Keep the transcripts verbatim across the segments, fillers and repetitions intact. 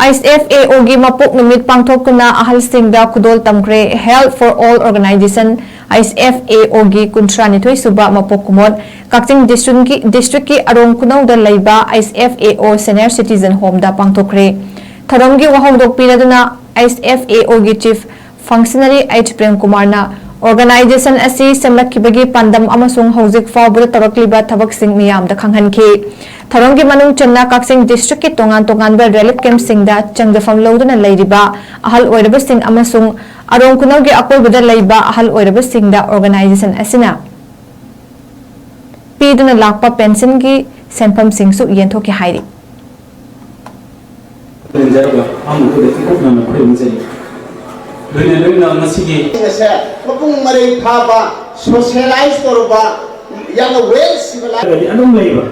Ice F A ꯑꯣꯒꯤ ꯃꯄꯣꯛ ꯅꯨꯃꯤꯠ ꯄꯥꯡꯊꯣꯛꯇꯨꯅ ꯑꯍꯜꯁꯤꯡꯗ ꯈꯨꯗꯣꯜ ꯇꯝꯈ꯭ꯔꯦ꯫ Health for All Organization, H F A ꯑꯣꯒꯤ ꯀꯨꯟꯊ꯭ꯔꯥ ꯅꯤꯊꯣꯏ ꯁꯨꯕ ꯃꯄꯣꯛ ꯀꯨꯝꯑꯣꯟ ꯀꯛꯆꯤꯡ ꯗꯤꯁꯇ꯭ꯔꯤꯛꯀꯤ, ꯗꯤꯁꯇ꯭ꯔꯤꯛꯀꯤ ꯑꯔꯣꯡ ꯈꯨꯅꯧꯗ ꯂꯩꯕ ꯑꯥꯏꯁ ꯑꯦꯐ ꯑꯦ ꯑꯣ Senior Citizen Home ꯗ ꯄꯥꯡꯊꯣꯛꯈ꯭ꯔꯦ꯫ ꯊꯧꯔꯝꯒꯤ ꯋꯥꯍꯧꯗꯣꯛ ꯄꯤꯅꯗꯨꯅ ꯑꯥꯏꯁ ꯑꯦꯐ ꯑꯦ ꯑꯣꯒꯤ Chief Functionary ꯑꯩꯆ ꯄ꯭ꯔꯦꯝ ꯀꯨꯃꯥꯔꯅ organization ꯑꯁꯤ ꯁꯦꯝꯂꯛꯈꯤꯕꯒꯤ ꯄꯥꯟꯗꯝ ꯑꯃꯁꯨꯡ ꯍꯧꯖꯤꯛ ꯐꯥꯎꯕꯗ ꯇꯧꯔꯛꯂꯤꯕ ꯊꯕꯛꯁꯤꯡ ꯃꯤꯌꯥꯝꯗ ꯈꯪꯍꯟꯈꯤ꯫ ꯊꯧꯔꯝꯒꯤ ꯃꯅꯨꯡ ꯆꯟꯅ ꯀꯛꯆꯤꯡ ꯗꯤꯁꯇ꯭ꯔꯤꯛꯀꯤ ꯇꯣꯉꯥꯟ ꯇꯣꯉꯥꯟꯕ relief camp ꯁꯤꯡꯗ ꯆꯪꯖꯐꯝ ꯂꯧꯗꯨꯅ ꯂꯩꯔꯤꯕ ꯑꯍꯜ ꯑꯣꯏꯔꯕꯁꯤꯡ ꯑꯃꯁꯨꯡ ꯑꯔꯣꯡ ꯈꯨꯅꯧꯒꯤ ꯑꯀꯣꯏꯕꯗ ꯂꯩꯕ ꯑꯍꯜ ꯑꯣꯏꯔꯕꯁꯤꯡꯗ organization ꯑꯁꯤꯅ ꯄꯤꯗꯨꯅ ꯂꯥꯛꯄ ꯄꯦꯟꯁꯟꯒꯤ ꯁꯦꯟꯐꯝꯁꯤꯡꯁꯨ ꯌꯦꯟꯊꯣꯛꯈꯤ ꯍꯥꯏꯔꯤ꯫ ꯂꯦꯟꯖꯔꯒ ꯑꯃꯨꯛꯇꯗ ꯏꯀꯨꯞꯅꯅ ꯈꯨꯔꯨꯝꯖꯔꯤ꯫ ꯂꯣꯏꯅ ꯂꯣꯏꯅ ꯉꯁꯤꯒꯤ ꯑꯁꯦ ꯃꯄꯨꯡ ꯃꯔꯩ ꯐꯥꯕ, socialize ꯇꯧꯔꯕ, ꯌꯥꯝꯅ well civilized ꯍꯥꯏꯔꯒꯗꯤ ꯑꯗꯨꯝ ꯂꯩꯕ꯫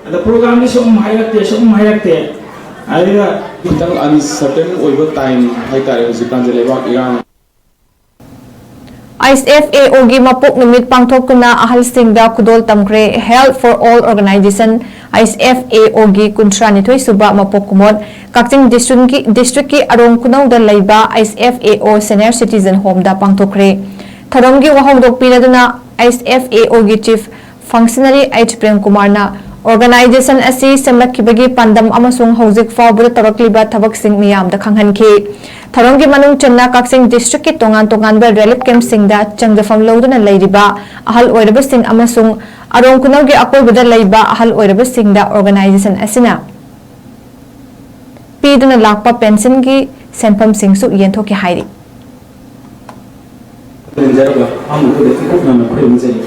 ꯑꯗ program ꯗꯤ ꯁꯨꯝ ꯍꯥꯏꯔꯛꯇꯦ, ꯁꯨꯝ ꯍꯥꯏꯔꯛꯇꯦ꯫ ꯑꯗꯨꯒ ꯈꯤꯇꯪ uncertain ꯑꯣꯏꯕ time ꯍꯥꯏꯇꯥꯔꯦ ꯍꯧꯖꯤꯛꯀꯥꯟꯁꯦ ꯂꯩꯕꯥꯛ ꯏꯔꯥꯡ꯫ ꯑꯥꯏꯁ ꯑꯦꯐ ꯑꯦ ꯑꯣꯒꯤ ꯃꯄꯣꯛ ꯅꯨꯃꯤꯠ ꯄꯥꯡꯊꯣꯛꯇꯨꯅ ꯑꯍꯜꯁꯤꯡꯗ ꯈꯨꯗꯣꯜ ꯇꯝꯈ꯭ꯔꯦ꯫ Health for All Organization, H F A ꯑꯣꯒꯤ ꯀꯨꯟꯊ꯭ꯔꯥ ꯅꯤꯊꯣꯏ ꯁꯨꯕ ꯃꯄꯣꯛ ꯀꯨꯝꯑꯣꯟ ꯀꯛꯆꯤꯡ ꯗꯤꯁꯇ꯭ꯔꯤꯛꯀꯤ, ꯗꯤꯁꯇ꯭ꯔꯤꯛꯀꯤ ꯑꯔꯣꯡ ꯈꯨꯅꯧꯗ ꯂꯩꯕ ꯑꯥꯏꯁ ꯑꯦꯐ ꯑꯦ ꯑꯣ Senior Citizen Home ꯗ ꯄꯥꯡꯊꯣꯛꯈ꯭ꯔꯦ꯫ ꯊꯧꯔꯝꯒꯤ ꯋꯥꯍꯧꯗꯣꯛ ꯄꯤꯅꯗꯨꯅ ꯑꯥꯏꯁ ꯑꯦꯐ ꯑꯦ ꯑꯣꯒꯤ Chief Functionary ꯑꯩꯆ ꯄ꯭ꯔꯦꯝ ꯀꯨꯃꯥꯔꯅ organization ꯑꯁꯤ ꯁꯦꯝꯂꯛꯈꯤꯕꯒꯤ ꯄꯥꯟꯗꯝ ꯑꯃꯁꯨꯡ ꯍꯧꯖꯤꯛ ꯐꯥꯎꯕꯗ ꯇꯧꯔꯛꯂꯤꯕ ꯊꯕꯛꯁꯤꯡ ꯃꯤꯌꯥꯝꯗ ꯈꯪꯍꯟꯈꯤ꯫ ꯊꯧꯔꯝꯒꯤ ꯃꯅꯨꯡ ꯆꯟꯅ ꯀꯛꯆꯤꯡ ꯗꯤꯁꯇ꯭ꯔꯤꯛꯀꯤ ꯇꯣꯉꯥꯟ ꯇꯣꯉꯥꯟꯕ relief camp ꯁꯤꯡꯗ ꯆꯪꯖꯐꯝ ꯂꯧꯗꯨꯅ ꯂꯩꯔꯤꯕ ꯑꯍꯜ ꯑꯣꯏꯔꯕꯁꯤꯡ ꯑꯃꯁꯨꯡ ꯑꯔꯣꯡ ꯈꯨꯅꯧꯒꯤ ꯑꯀꯣꯏꯕꯗ ꯂꯩꯕ ꯑꯍꯜ ꯑꯣꯏꯔꯕꯁꯤꯡꯗ organization ꯑꯁꯤꯅ ꯄꯤꯗꯨꯅ ꯂꯥꯛꯄ ꯄꯦꯟꯁꯟꯒꯤ ꯁꯦꯟꯐꯝꯁꯤꯡꯁꯨ ꯌꯦꯟꯊꯣꯛꯈꯤ ꯍꯥꯏꯔꯤ꯫ ꯂꯦꯟꯖꯔꯒ ꯑꯃꯨꯛꯇꯗ ꯏꯀꯨꯞꯅꯅ ꯈꯨꯔꯨꯝꯖꯔꯤ꯫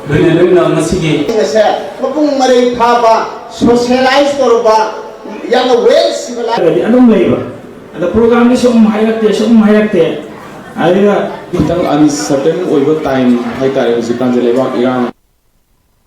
ꯂꯣꯏꯅ ꯂꯣꯏꯅ ꯉꯁꯤꯒꯤ ꯑꯁꯦ ꯃꯄꯨꯡ ꯃꯔꯩ ꯐꯥꯕ, socialize ꯇꯧꯔꯕ, ꯌꯥꯝꯅ well civilized ꯍꯥꯏꯔꯒꯗꯤ ꯑꯗꯨꯝ ꯂꯩꯕ꯫ ꯑꯗ program ꯗꯤ ꯁꯨꯝ ꯍꯥꯏꯔꯛꯇꯦ, ꯁꯨꯝ ꯍꯥꯏꯔꯛꯇꯦ꯫ ꯑꯗꯨꯒ ꯈꯤꯇꯪ uncertain ꯑꯣꯏꯕ time ꯍꯥꯏꯇꯥꯔꯦ ꯍꯧꯖꯤꯛꯀꯥꯟꯁꯦ ꯂꯩꯕꯥꯛ ꯏꯔꯥꯡ꯫